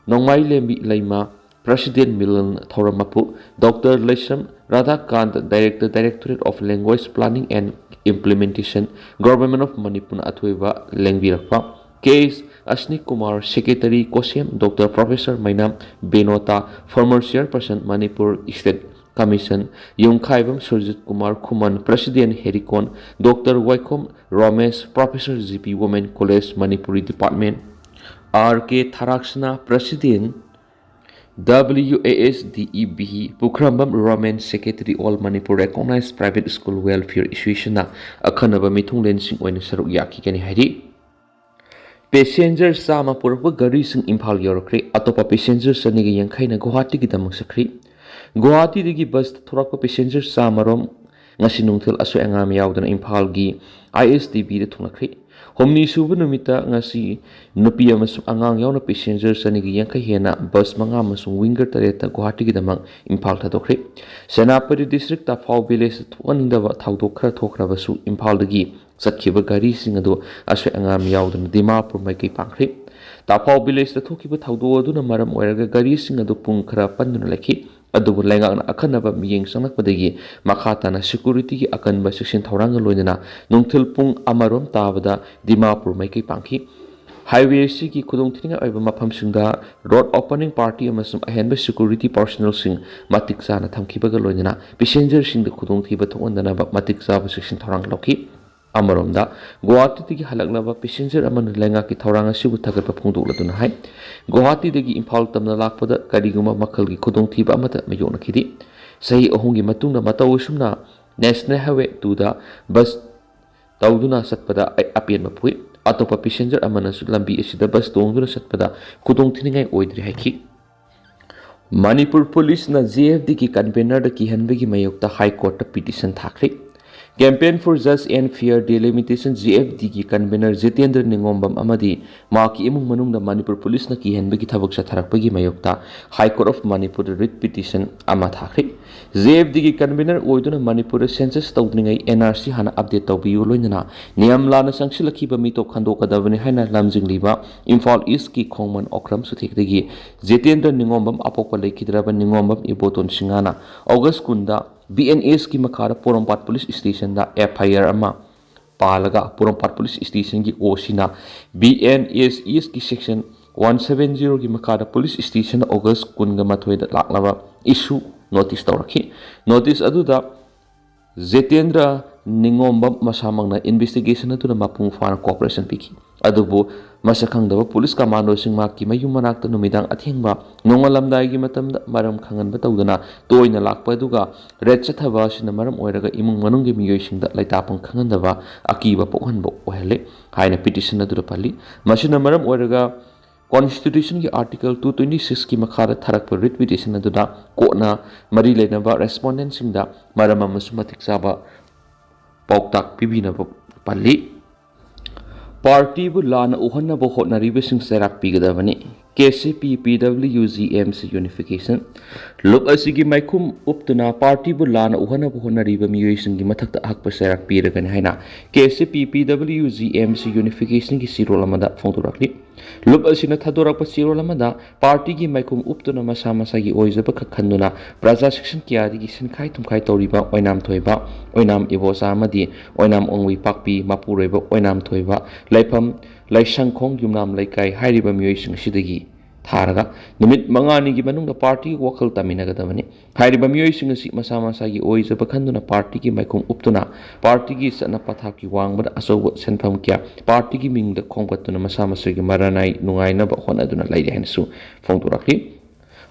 ꯅꯣꯡꯃꯥꯏꯂꯦꯝꯕꯤ ꯂꯩꯃ, ꯄ꯭ꯔꯁꯤꯗꯦꯟ ꯃꯤꯂꯟ ꯊꯧꯔꯝ ꯃꯄꯨ, doctor Leishram Radhakanta, director, Directorate of Language Planning and Implementation, Government of ꯃꯅꯤꯄꯨꯔꯅ ꯑꯊꯣꯏꯕ ꯂꯦꯡꯕꯤꯔꯛꯄ, K S Asni Kumar, secretary, Kosem doctor professor Meinam Benota, former chairperson Manipur state commission, Yumkhaibam Surjit Kumar Khuman, president Herikon, doctor Waikhom Romesh, professor G P women college Manipuri department, R K Tharaksana, president, W A S D E B, Pukhrambam Romen, secretary, All Manipur Recognized Private School Welfare Associationꯅ ꯑꯈꯟꯅꯕ ꯃꯤꯊꯨꯡꯂꯦꯟꯁꯤꯡ ꯑꯣꯏꯅ ꯁꯔꯨꯛ ꯌꯥꯈꯤꯒꯅꯤ ꯍꯥꯏꯔꯤ꯫ ꯄꯦꯁꯦꯟꯖꯔ ꯆꯥꯝꯃ ꯄꯨꯔꯛꯄ ꯒꯥꯔꯤꯁꯤꯡ ꯏꯝꯐꯥꯜ ꯌꯧꯔꯛꯈ꯭ꯔꯦ꯫ ꯑꯇꯣꯞꯄ ꯄꯦꯁꯦꯟꯖꯔ ꯆꯅꯤꯒ ꯌꯥꯡꯈꯩꯅ ꯒꯨꯋꯥꯍꯥꯇꯤꯒꯤꯗꯃꯛ ꯆꯠꯈ꯭ꯔꯤ꯫ ꯒꯨꯋꯥꯍꯥꯇꯤꯗꯒꯤ ꯕꯁꯇ ꯊꯣꯔꯛꯄ ꯄꯦꯁꯦꯟꯖꯔ ꯆꯥꯝꯃꯔꯣꯝ ꯉꯁꯤ ꯅꯨꯡꯊꯤꯜ ꯑꯁꯣꯏ ꯑꯉꯥꯝ ꯌꯥꯎꯗꯅ ꯏꯝꯐꯥꯜꯒꯤ ꯑꯥꯏ ꯑꯦꯁ ꯗꯤ ꯕꯤꯗ ꯊꯨꯡꯂꯛꯈ꯭ꯔꯤ꯫ ꯍꯨꯝꯅꯤ ꯁꯨꯕ ꯅꯨꯃꯤꯠꯇ ꯉꯁꯤ ꯅꯨꯄꯤ ꯑꯃꯁꯨꯡ ꯑꯉꯥꯡ ꯌꯥꯎꯅ ꯄꯦꯁꯦꯟꯖꯔ ꯆꯅꯤꯒ ꯌꯥꯡꯈꯩ ꯍꯦꯟꯅ ꯕꯁ ꯃꯉꯥ ꯑꯃꯁꯨꯡ ꯋꯤꯡꯒꯔ ꯇꯔꯦꯠꯇ ꯒꯨꯋꯥꯍꯥꯇꯤꯒꯤꯗꯃꯛ ꯏꯝꯐꯥꯜ ꯊꯥꯗꯣꯛꯈ꯭ꯔꯤ꯫ ꯁꯦꯅꯥꯄꯇꯤ ꯗꯤꯁꯇ꯭ꯔꯤꯛ ꯇꯥꯐꯥꯎ ꯚꯤꯂꯦꯖꯇ ꯊꯣꯛꯍꯟꯅꯤꯡꯗꯕ ꯊꯧꯗꯣꯛ ꯈꯔ ꯊꯣꯛꯈ꯭ꯔꯕꯁꯨ ꯏꯝꯐꯥꯜꯗꯒꯤ ꯆꯠꯈꯤꯕ ꯒꯥꯔꯤꯁꯤꯡ ꯑꯗꯨ ꯑꯁꯣꯏ ꯑꯉꯥꯝ ꯌꯥꯎꯗꯅ ꯗꯤꯃꯥꯄꯨꯔ ꯃꯥꯏꯀꯩ ꯄꯥꯡꯈ꯭ꯔꯤ꯫ ꯇꯥꯐꯥꯎ ꯚꯤꯂꯦꯖꯇ ꯊꯣꯛꯈꯤꯕ ꯊꯧꯗꯣꯛ ꯑꯗꯨꯅ ꯃꯔꯝ ꯑꯣꯏꯔꯒ ꯒꯥꯔꯤꯁꯤꯡ ꯑꯗꯨ ꯄꯨꯡ ꯈꯔ ꯄꯟꯗꯨꯅ ꯂꯩꯈꯤ꯫ ꯑꯗꯨꯕꯨ ꯂꯩꯉꯥꯛꯅ ꯑꯈꯟꯅꯕ ꯃꯤꯠꯌꯦꯡ ꯆꯪꯂꯛꯄꯗꯒꯤ ꯃꯈꯥ ꯇꯥꯅ ꯁꯦꯀ꯭ꯌꯨꯔꯤꯇꯤꯒꯤ ꯑꯀꯟꯕ ꯆꯦꯛꯁꯤꯟ ꯊꯧꯔꯥꯡꯒ ꯂꯣꯏꯅꯅ ꯅꯨꯡꯊꯤꯜ ꯄꯨꯡ ꯑꯃꯔꯣꯝ ꯇꯥꯕꯗ ꯗꯤꯃꯥꯄꯨꯔ ꯃꯥꯏꯀꯩ ꯄꯥꯡꯈꯤ꯫ ꯍꯥꯏꯋꯦ ꯑꯁꯤꯒꯤ ꯈꯨꯗꯣꯡꯊꯤꯅꯤꯡꯉꯥꯏ ꯑꯣꯏꯕ ꯃꯐꯝꯁꯤꯡꯗ ꯔꯣꯗ ꯑꯣꯄꯅꯤꯡ ꯄꯥꯔꯇꯤ ꯑꯃꯁꯨꯡ ꯑꯍꯦꯟꯕ ꯁꯦꯀ꯭ꯌꯨꯔꯤꯇꯤ ꯄꯥꯔꯁꯣꯅꯦꯜꯁꯤꯡ ꯃꯇꯤꯛ ꯆꯥꯅ ꯊꯝꯈꯤꯕꯒ ꯂꯣꯏꯅꯅ ꯄꯦꯁꯦꯟꯖꯔꯁꯤꯡꯗ ꯈꯨꯗꯣꯡꯊꯤꯕ ꯊꯣꯛꯍꯟꯗꯅꯕ ꯃꯇꯤꯛ ꯆꯥꯕ ꯆꯦꯛꯁꯤꯟ ꯊꯧꯔꯥꯡ ꯂꯧꯈꯤ꯫ ꯑꯃꯔꯣꯝꯗ, ꯒꯨꯋꯥꯍꯥꯇꯤꯗꯒꯤ ꯍꯜꯂꯛꯂꯕ ꯄꯦꯁꯦꯟꯖꯔ ꯑꯃꯅ ꯂꯩꯉꯥꯛꯀꯤ ꯊꯧꯔꯥꯡ ꯑꯁꯤꯕꯨ ꯊꯥꯒꯠꯄ ꯐꯣꯡꯗꯣꯛꯂꯗꯨꯅ ꯍꯥꯏ, ꯒꯨꯋꯥꯍꯥꯇꯤꯗꯒꯤ ꯏꯝꯐꯥꯜ ꯇꯝꯅ ꯂꯥꯛꯄꯗ ꯀꯔꯤꯒꯨꯝꯕ ꯃꯈꯜꯒꯤ ꯈꯨꯗꯣꯡꯊꯤꯕ ꯑꯃꯠꯇ ꯃꯥꯌꯣꯛꯅꯈꯤꯗꯦ꯫ ꯆꯍꯤ ꯑꯍꯨꯝꯒꯤ ꯃꯇꯨꯡꯗ ꯃꯇꯧ ꯑꯁꯨꯝꯅ ꯅꯦꯁꯅꯦꯜ ꯍꯥꯏꯋꯦ ꯇꯨꯗ ꯕꯁ ꯇꯧꯗꯨꯅ ꯆꯠꯄꯗ ꯑꯩ ꯑꯄꯦꯟꯕ ꯄꯣꯛꯏ꯫ ꯑꯇꯣꯞꯄ ꯄꯦꯁꯦꯟꯖꯔ ꯑꯃꯅꯁꯨ ꯂꯝꯕꯤ ꯑꯁꯤꯗ ꯕꯁ ꯇꯣꯡꯗꯨꯅ ꯆꯠꯄꯗ ꯈꯨꯗꯣꯡꯊꯤꯅꯤꯡꯉꯥꯏ ꯑꯣꯏꯗ꯭ꯔꯤ ꯍꯥꯏꯈꯤ꯫ ꯃꯅꯤꯄꯨꯔ ꯄꯨꯂꯤꯁꯅ ꯖꯦ ꯑꯦꯐ ꯗꯤꯒꯤ ꯀꯟꯚꯦꯅꯔꯗ ꯀꯤꯍꯟꯕꯒꯤ ꯃꯥꯌꯣꯛꯇ ꯍꯥꯏ ꯀꯣꯔꯠꯇ ꯄꯤꯇꯤꯁꯟ ꯊꯥꯈ꯭ꯔꯦ꯫ Campaign for Just and Fair Delimitation, J F D ꯒꯤ convener ꯖꯤꯇꯦꯟꯗ꯭ꯔ ꯅꯤꯉꯣꯝꯕꯝ ꯑꯃꯗꯤ ꯃꯍꯥꯛꯀꯤ ꯏꯃꯨꯡ ꯃꯅꯨꯡꯗ ꯃꯅꯤꯄꯨꯔ ꯄꯨꯂꯤꯁꯅ ꯀꯤꯍꯟꯕꯒꯤ ꯊꯕꯛ ꯆꯠꯊꯔꯛꯄꯒꯤ ꯃꯥꯌꯣꯛꯇ High Court of Manipur the writ petition ꯑꯃ ꯊꯥꯈ꯭ꯔꯦ꯫ J F D ꯒꯤ convener ꯑꯣꯏꯗꯨꯅ ꯃꯅꯤꯄꯨꯔꯗ census ꯇꯧꯗ꯭ꯔꯤꯉꯩ N R C ꯍꯥꯟꯅ update ꯇꯧꯕꯤꯌꯨ ꯂꯣꯏꯅꯅ ꯅꯤꯌꯝ ꯂꯥꯟꯅ ꯆꯪꯁꯤꯜꯂꯛꯈꯤꯕ ꯃꯤꯇꯣꯞ ꯈꯟꯗꯣꯛꯀꯗꯕꯅꯤ ꯍꯥꯏꯅ ꯂꯝꯖꯤꯡꯂꯤꯕ ꯏꯝꯐꯥꯜ ꯏꯁꯀꯤ ꯈꯣꯡꯃꯟ ꯑꯣꯀ꯭ꯔꯝ ꯁꯨꯊꯦꯛꯇꯒꯤ ꯖꯤꯇꯦꯟꯗ꯭ꯔ ꯅꯤꯉꯣꯝꯕꯝ, ꯑꯄꯣꯛꯄ ꯂꯩꯈꯤꯗ꯭ꯔꯕ ꯅꯤꯉꯣꯝꯕꯝ ꯏꯕꯣꯇꯣꯟ ꯁꯤꯡꯍꯅ August ꯀꯨꯟꯗ B N S ꯀꯤ ꯃꯈꯥꯗ ꯄꯣꯔꯣꯝꯄꯥꯠ ꯄꯨꯂꯤꯁ ꯁ꯭ꯇꯦꯁꯟꯗ F I R ꯑꯃ ꯄꯥꯜꯂꯒ ꯄꯣꯔꯣꯝꯄꯥꯠ ꯄꯨꯂꯤꯁ ꯁ꯭ꯇꯦꯁꯟꯒꯤ O C ꯅ B N S East ꯀꯤ section one seven zero ꯒꯤ ꯃꯈꯥꯗ ꯄꯨꯂꯤꯁ ꯁ꯭ꯇꯦꯁꯟ August ꯀꯨꯟꯒ ꯃꯥꯊꯣꯏꯗ ꯂꯥꯛꯂꯕ issue notice ꯇꯧꯔꯛꯈꯤ꯫ Notice ꯑꯗꯨꯗ ꯖꯤꯇꯦꯟꯗ꯭ꯔ ꯅꯤꯉꯣꯝꯕꯝ ꯃꯁꯥꯃꯛꯅ investigation ꯑꯗꯨꯗ ꯃꯄꯨꯡ ꯐꯥꯅ cooperation ꯄꯤꯈꯤ꯫ ꯑꯗꯨꯕꯨ ꯃꯁꯛ ꯈꯪꯗꯕ ꯄꯨꯂꯤꯁ ꯀꯃꯥꯟꯗꯣꯁꯤꯡ ꯃꯍꯥꯛꯀꯤ ꯃꯌꯨꯝ ꯃꯅꯥꯛꯇ ꯅꯨꯃꯤꯗꯥꯡ ꯑꯊꯦꯡꯕ ꯅꯣꯡꯉꯥꯜꯂꯝꯗꯥꯏꯒꯤ ꯃꯇꯝꯗ ꯃꯔꯝ ꯈꯪꯍꯟꯕ ꯇꯧꯗꯅ ꯇꯣꯏꯅ ꯂꯥꯛꯄ ꯑꯗꯨꯒ raid ꯆꯠꯊꯕ ꯑꯁꯤꯅ ꯃꯔꯝ ꯑꯣꯏꯔꯒ ꯏꯃꯨꯡ ꯃꯅꯨꯡꯒꯤ ꯃꯤꯑꯣꯏꯁꯤꯡꯗ ꯂꯩꯇꯥꯐꯝ ꯈꯪꯍꯟꯗꯕ ꯑꯀꯤꯕ ꯄꯣꯛꯍꯟꯕ ꯑꯣꯏꯍꯜꯂꯤ ꯍꯥꯏꯅ petition ꯑꯗꯨꯗ ꯄꯜꯂꯤ꯫ ꯃꯁꯤꯅ ꯃꯔꯝ ꯑꯣꯏꯔꯒ constitution ꯒꯤ article two twenty six ꯀꯤ ꯃꯈꯥꯗ ꯊꯥꯔꯛꯄ writ petition ꯑꯗꯨꯗ court ꯅ ꯃꯔꯤ ꯂꯩꯅꯕ respondent ꯁꯤꯡꯗ ꯃꯔꯝ ꯑꯃꯁꯨꯡ ꯃꯇꯤꯛ ꯆꯥꯕ ꯄꯥꯎꯇꯥꯛ ꯄꯤꯕꯤꯅꯕ ꯄꯜꯂꯤ꯫ Party ꯕꯨ ꯂꯥꯟꯅ ꯎꯍꯟꯅꯕ ꯍꯣꯠꯅꯔꯤꯕꯁꯤꯡ ꯆꯩꯔꯥꯛ ꯄꯤꯒꯗꯕꯅꯤ꯫ K C P P W G M C unification꯫ ꯂꯨꯞ ꯑꯁꯤꯒꯤ ꯃꯥꯏꯈꯨꯝ ꯎꯞꯇꯨꯅ party ꯕꯨ ꯂꯥꯟꯅ ꯎꯍꯟꯅꯕ ꯍꯣꯠꯅꯔꯤꯕ ꯃꯤꯑꯣꯏꯁꯤꯡꯒꯤ ꯃꯊꯛꯇ ꯑꯍꯛꯄ ꯆꯩꯔꯥꯛ ꯄꯤꯔꯒꯅꯤ ꯍꯥꯏꯅ K C P P W G M C unification ꯒꯤ ꯆꯦꯔꯣꯜ ꯑꯃꯗ ꯐꯣꯡꯗꯣꯔꯛꯂꯤ꯫ ꯂꯨꯞ ꯑꯁꯤꯅ ꯊꯥꯗꯣꯔꯛꯄ ꯆꯦꯔꯣꯜ ꯑꯃꯗ party ꯒꯤ ꯃꯥꯏꯈꯨꯝ ꯎꯞꯇꯨꯅ ꯃꯁꯥ ꯃꯁꯥꯒꯤ ꯑꯣꯏꯖꯕ ꯈꯛ ꯈꯟꯗꯨꯅ ꯄ꯭ꯔꯖꯥ section ꯀꯌꯥꯗꯒꯤ ꯁꯤꯟꯈꯥꯏ ꯊꯨꯝꯈꯥꯏ ꯇꯧꯔꯤꯕ ꯑꯣꯏꯅꯥꯝ ꯊꯣꯏꯕ, ꯑꯣꯏꯅꯥꯝ ꯏꯕꯣꯆꯥ ꯑꯃꯗꯤ ꯑꯣꯏꯅꯥꯝ ꯑꯣꯡꯕꯤ ꯄꯥꯛꯄꯤ, ꯃꯄꯨꯔꯣꯏꯕ ꯑꯣꯏꯅꯥꯝ ꯊꯣꯏꯕ, ꯂꯩꯐꯝ ꯂꯩꯁꯪꯈꯣꯡ ꯌꯨꯝꯅꯥꯝ ꯂꯩꯀꯥꯏ ꯍꯥꯏꯔꯤꯕ ꯃꯤꯑꯣꯏꯁꯤꯡ ꯑꯁꯤꯗꯒꯤ ꯊꯥꯔꯒ ꯅꯨꯃꯤꯠ ꯃꯉꯥꯅꯤꯒꯤ ꯃꯅꯨꯡꯗ party ꯒꯤ ꯋꯥꯈꯜ ꯇꯥꯃꯤꯟꯅꯒꯗꯕꯅꯤ꯫ ꯍꯥꯏꯔꯤꯕ ꯃꯤꯑꯣꯏꯁꯤꯡ ꯑꯁꯤ ꯃꯁꯥ ꯃꯁꯥꯒꯤ ꯑꯣꯏꯖꯕ ꯈꯟꯗꯨꯅ party ꯒꯤ ꯃꯥꯏꯈꯨꯝ ꯎꯞꯇꯨꯅ party ꯒꯤ ꯆꯠꯅ ꯄꯊꯥꯞꯀꯤ ꯋꯥꯡꯃꯗ ꯑꯆꯧꯕ ꯁꯦꯟꯐꯝ ꯀꯌꯥ party ꯒꯤ ꯃꯤꯡꯗ ꯈꯣꯝꯒꯠꯇꯨꯅ ꯃꯁꯥ ꯃꯁꯥꯒꯤ ꯃꯔꯥꯅꯥꯏ ꯅꯨꯡꯉꯥꯏꯅꯕ ꯍꯣꯠꯅꯗꯨꯅ ꯂꯩꯔꯤ ꯍꯥꯏꯅꯁꯨ ꯐꯣꯡꯗꯣꯔꯛꯂꯤ꯫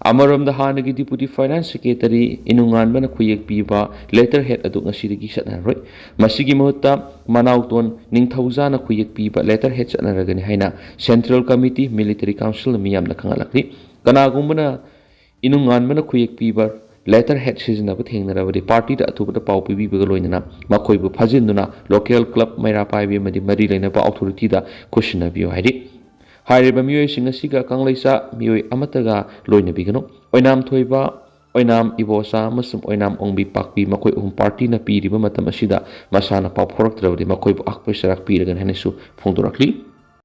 ꯑꯃꯔꯣꯝꯗ ꯍꯥꯟꯅꯒꯤ Deputy Finance Secretary ꯏꯅꯨꯉꯥꯟꯕꯅ ꯈꯨꯌꯦꯛ ꯄꯤꯕ letter head ꯑꯗꯨ ꯉꯁꯤꯗꯒꯤ ꯆꯠꯅꯔꯣꯏ꯫ ꯃꯁꯤꯒꯤ ꯃꯍꯨꯠꯇ ꯃꯅꯥꯎꯇꯣꯟ ꯅꯤꯡꯊꯧꯖꯥꯅ ꯈꯨꯌꯦꯛ ꯄꯤꯕ letter head ꯆꯠꯅꯔꯒꯅꯤ ꯍꯥꯏꯅ Central Committee Military Council ꯅ ꯃꯤꯌꯥꯝꯗ ꯈꯪꯍꯜꯂꯛꯂꯤ꯫ ꯀꯅꯥꯒꯨꯝꯕꯅ ꯏꯅꯨꯉꯥꯟꯕꯅ ꯈꯨꯌꯦꯛ ꯄꯤꯕ ꯂꯦꯇꯔ ꯍꯦꯗ ꯁꯤꯖꯤꯟꯅꯕ ꯊꯦꯡꯅꯔꯕꯗꯤ ꯄꯥꯔꯇꯤꯗ ꯑꯊꯨꯕꯗ ꯄꯥꯎ ꯄꯤꯕꯤꯕꯒ ꯂꯣꯏꯅꯅ ꯃꯈꯣꯏꯕꯨ ꯐꯥꯖꯤꯟꯗꯨꯅ ꯂꯣꯀꯦꯜ ꯀ꯭ꯂꯕ, ꯃꯩꯔꯥ ꯄꯥꯏꯕꯤ ꯑꯃꯗꯤ ꯃꯔꯤ ꯂꯩꯅꯕ ꯑꯣꯊꯣꯔꯤꯇꯤꯗ ꯈꯨꯠꯁꯤꯟꯅꯕꯤꯌꯨ ꯍꯥꯏꯔꯤ꯫ ꯍꯥꯏꯔꯤꯕ ꯃꯤꯑꯣꯏꯁꯤꯡ ꯑꯁꯤꯒ ꯀꯪꯂꯩꯆꯥ ꯃꯤꯑꯣꯏ ꯑꯃꯠꯇꯒ ꯂꯣꯏꯅꯕꯤꯒꯅꯨ꯫ ꯑꯣꯏꯅꯥꯝ ꯊꯣꯏꯕ, ꯑꯣꯏꯅꯥꯝ ꯏꯕꯣꯆꯥ ꯑꯃꯁꯨꯡ ꯑꯣꯏꯅꯥꯝ ꯑꯣꯡꯕꯤ ꯄꯥꯛꯄꯤ ꯃꯈꯣꯏ ꯑꯍꯨꯝ ꯄꯥꯔꯇꯤꯅ ꯄꯤꯔꯤꯕ ꯃꯇꯝ ꯑꯁꯤꯗ ꯃꯁꯥꯅ ꯄꯥꯎ ꯐꯥꯎꯔꯛꯇ꯭ꯔꯕꯗꯤ ꯃꯈꯣꯏꯕꯨ ꯑꯀꯛꯄ ꯆꯩꯔꯥꯛ ꯄꯤꯔꯒꯅꯤ ꯍꯥꯏꯅꯁꯨ ꯐꯣꯡꯗꯣꯔꯛꯂꯤ꯫